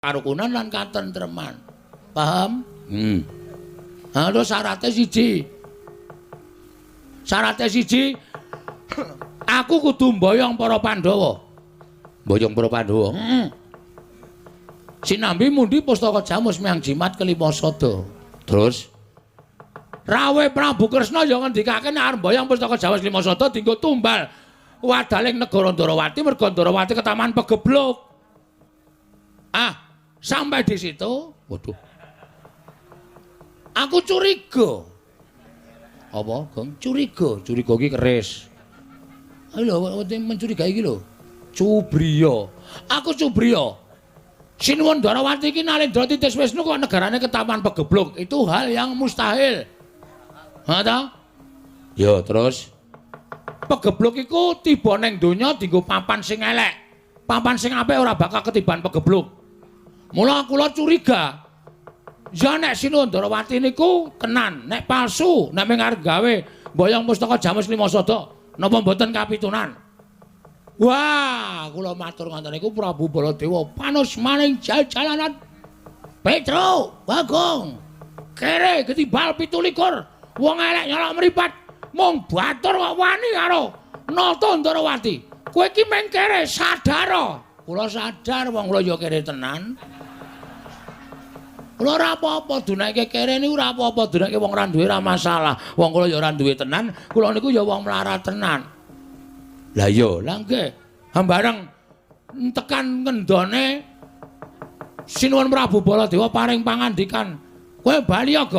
Karukunan lan katentreman. Paham? Ha, terus syaratnya siji. Syaratnya siji, aku kudu mboyong para Pandhawa. Mboyong para Pandhawa. Heeh. Sinambi mundi pustaka Jamus miang jimat kelima sada. Terus Rawe Prabu Kresna ya ngendikake nek arep mboyong pustaka Jamus lima sada dienggo tumbal wadaling negara Ndarawati merga Ndarawati ketaman pegebluk. Ah, sampai di situ, waduh. Aku curiga. Apa, Gong? Curiga, curiga iki keris. Ayo lho, mencurigai iki lho. Cubriya. Aku cubriya. Sinuwun Ndarawati iki Nalendra Titis Wisnu kok negarane ketaman pegebluk. Itu hal yang mustahil. Ha ta? Ya, terus pegebluk iku tiba ning donya dienggo papan sing elek. Papan sing apik ora bakal ketiban pegebluk. Mula kula curiga. Ya nek Sinuwun Ndarawati niku tenan, nek palsu, nek mung arep gawe mboyong pustaka Jamus Lima Sada, napa mboten kapitunan? Wah, kula matur ngoten niku Prabu Baladewa panus maning jajalanan. Petro, Bagong. Kere ketibal 27. Wong elek nyolok mripat. Mung batur kok wani karo Nata Ndarawati. Kowe iki mung kere, sadar. Kula sadar wong kula ya kere tenan. Kula ora apa-apa dunake kere niku ora apa-apa, dunake wong ora duwe ora masalah. Wong kula ya ora duwe tenan, kula niku ya wong melarat tenan. Lah iya, lah nggih. Hambareng tekan ngendone Sinuwun Prabu Baladewa paring pangandikan, "Kowe bali ya, Gong."